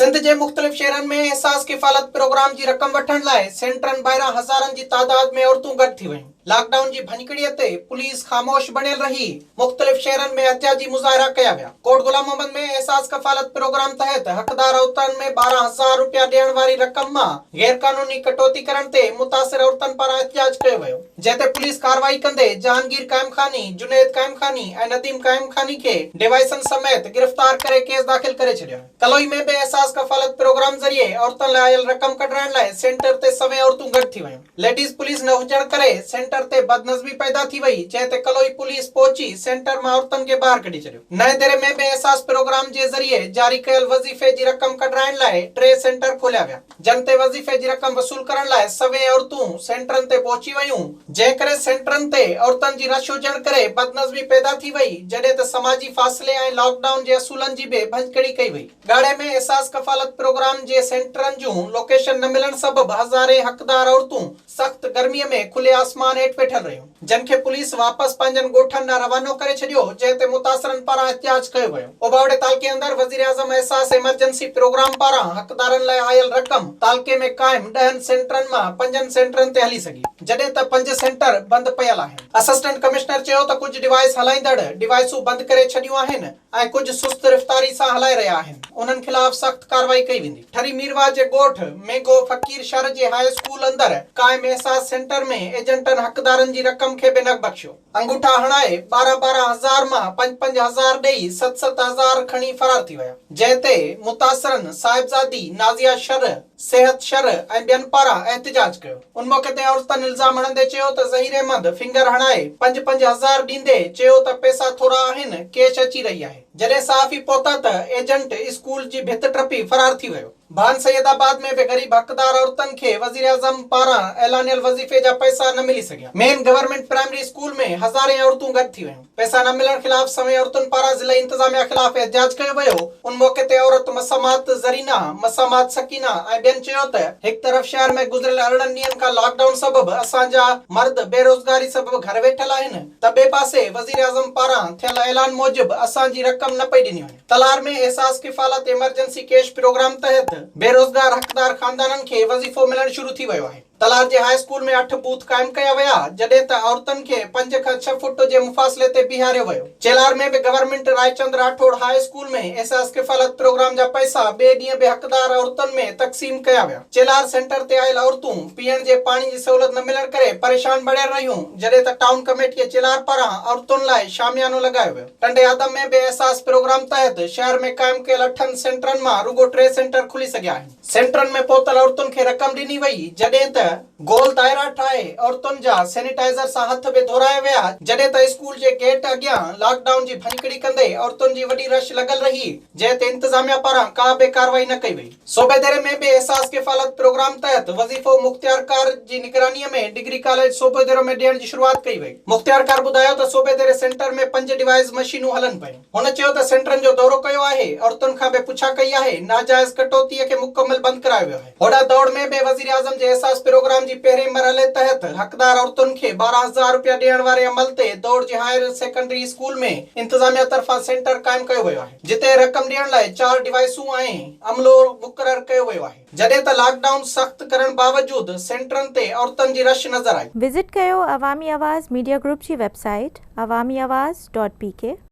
سنڌ جي مختلف شهرن ۾ احساس ڪفالت پروگرام جي رقم وٺڻ لاء سينٽرن ٻاهران هزارن جي تعداد ۾ عورتون گڏ ٿي ويون. لاڪ ڊائون جي ڀڃڪڙي تي پوليس خاموش بڻيل رهي، مختلف شهرن ۾ احتجاجي مظاهرا ڪيا ويا. ڪوٽ غلام محمد ۾ احساس ڪفالت پروگرام تحت حقدار عورتن ۾ 12 هزار رپيا ڏيڻ واري رقم مان غيرقانوني ڪٽوتي ڪرڻ تي متاثر عورتن پاران احتجاج ڪيو ويو. جنهن تي پوليس ڪارروائي ڪندي جهانگير قائمخاني، جنيد قائمخاني ۽ نديم قائمخاني کي ڊوائيسن سميت گرفتار ڪري ڪيس داخل ڪري ڇڏيو آهي. ڪلوئي ۾ به احساس ڪفالت پروگرام ذريعي عورتن لاء آيل رقم ڪڍرائڻ لاء سينٽر تي سوين عورتون گڏ ٿي ويون. ليڊيز پوليس نه هجڻ ڪري سينٽر تي بدنظمي پيدا ٿي وئي، جنهن تي ڪلوئي پوليس پهچي سينٽر مان عورتن کي ٻاهر ڪڍي ڇڏيو. نئين ديري ۾ به احساس پروگرام جي ذريعي جاري ڪيل وظيفي جي رقم ڪڍرائڻ لاء ٽي سينٽر کوليا ويا. جن تي وظيفي جي رقم وصول ڪرڻ لاء سوين عورتون سينٽرن تي پهچي ويون، جنهن ڪري سينٽرن تي عورتن جي رش هجڻ ڪري بدنظمي پيدا ٿي وئي، جڏهن ته سماجي فاصلي ۽ لاڪ ڊائون جي اصولن جي به ڀڃڪڙي ڪئي وئي. ڳاڙهي ۾ احساس ڪفالت پروگرام جي سينٽرن جون لوڪيشن نه ملڻ سبب هزارين حقدار عورتون سخت گرمي ۾ کلي آسمان هيٺ ويٺل رهيون، جن کي پوليس واپس پنهنجن ڳوٺن ڏانهن روانو ڪري ڇڏيو، جنهن تي متاثرن پاران احتجاج ڪيو ويو. اوٻاوڙي تعلقي اندر وزيراعظم احساس ايمرجنسي پروگرام پاران حقدارن لاء آيل رقم تعلقي ۾ قائم ڏهن سينٽرن مان پنجن سينٽرن تي هلي سگهي، جڏهن ته پنج سينٽر بند پيل آهن. اسسٽنٽ ڪمشنر چيو ته ڪجهه ڊوائيس هلائيندڙ ڊوائيسون بند ڪري ڇڏيون آهن ۽ ڪجهه سست رفتاري سان هلائي رهيا آهن، انهن خلاف سخت ڪارروائي ڪئي ويندي. ٺري ميرواهه جي ڳوٺ مينگهو فقير شھر جي هاء اسڪول اندر قائم احساس سينٽر ۾ ايجنٽن حقدارن جي رقم کي به نه بخشيو، انگوٺا هڻائي ٻارهن ٻارهن هزار مان پنج پنج هزار ڏئي ست ست هزار کڻي فرار ٿي ويا، جنهن تي متاثرن صاحبزادي نازيه شر، صحت شر ۽ ٻين پاران احتجاج ڪيو. ان موقعي تي عورتن الزام هڻندي چيو ته ظهير احمد فنگر هڻائي پنج پنج هزار ڏيندي چيو ته پئسا ٿورا آهن ڪيش اچي رهي آهي. جڏهن صحافي پهتا ته ايجنٽ اسڪول جي ڀت ٽپي فرار ٿي ويو. ڀان سيد آباد ۾ به غريب حقدار عورتن کي وزيراعظم پاران اعلانيل وظيفي جا پئسا نه ملي سگهيا. مين گورنمينٽ پرائمري اسڪول ۾ هزارين عورتون گڏ ٿي ويون. پئسا نه ملڻ خلاف سوين عورتن پاران ضلعي انتظاميا خلاف احتجاج ڪيو ويو، ان موقعي تي عورت مسمات زرينا، مسمات سڪينا ۽ ٻين چيو ته هڪ طرف شهر ۾ گذريل 18 ڏينهن کان لاڪ ڊائون سبب اسان جا مرد بيروزگاري سبب گهر ويٺل آهن ته ٻئي پاسي وزيراعظم پاران ٿيل اعلان موجب اسان جي رقم نه پئي ڏني وڃي. تلار ۾ احساس ڪفالت ايمرجنسي ڪيش پروگرام تحت بيروزگار حقدار خاندانن کي وظيفو ملڻ شروع ٿي ويو آهي. تلار جي هاء اسڪول ۾ اٺ بوٿ قائم ڪيا ويا، جڏهن ته عورتن کي پنج کان ڇهه فوٽ جي مفاصلي تي بيهاريو ويو. چيلار ۾ به government Raichand Rathore high school ۾ Ehsaas Kafalat programme جا پئسا ٻئي ڏينهن به حقدار عورتن ۾ تقسيم ڪيا ويا. چيلار سينٽر تي آيل عورتون پيئڻ جي پاڻي جي سهولت نه ملڻ ڪري پريشان بڻيل رهيون، جڏهن ته ٽائون ڪميٽيء چيلار پاران عورتن لاء شاميانو لڳايو ويو. ٽنڊي آدم ۾ به احساس پروگرام تحت شهر ۾ قائم ڪيل اٺن سينٽرن مان رڳو ٽي سينٽر کلي سگهيا آهن. سينٽرن ۾ پهتل عورتن کي رقم ڏني وئي، جڏهن ته گول دائرا ٺاهي عورتن جا سينيٽائيزر سان هٿ به ڌورايا ويا، جڏهن ته اسڪول جي گيٽ اڳيان لاڪ ڊائون جي ڀڃڪڙي ڪندي عورتن جي وڏي رش لڳل رهي، جنهن تي انتظاميا پاران ڪا به ڪارروائي نه ڪئي وئي. صوبيديري ۾ به احساس ڪفالت پروگرام تحت وظيفو مختيارڪار جي نگراني ۾ ڊگري ڪاليج صوبيديرو ۾ ڏيڻ جي شروعات ڪئي وئي. مختيارڪار ٻڌايو ته صوبيديري سينٽر ۾ پنج ڊوائيز مشينون هلن پيون. هن چيو ته سينٽرن جو دورو ڪيو آهي، عورتن کان به پڇا ڪئي آهي، ناجائز ڪٽوتيء کي مڪمل بند ڪرايو ويو آهي. هوڏانهن دوڙ ۾ به وزيراعظم جي احساس پروگرام جي پهرين مرحلي تحت حقدار عورتن کي 12 هزار رپيا ڏيڻ واري عمل تي دوڙ جي هائير سيڪنڊري اسڪول ۾ انتظاميا طرفان سينٽر قائم ڪيو ويو آهي، جتي رقم ڏيڻ لاء چار ڊوائيسون ۽ عملو مقرر ڪيو ويو آهي، جڏهن ته لاڪ ڊائون سخت ڪرڻ باوجود سينٽرن تي عورتن جي رش نظر آئي. وزٽ ڪيو عوامي آواز ميڊيا گروپ جي web site Awami Awaz dot P K.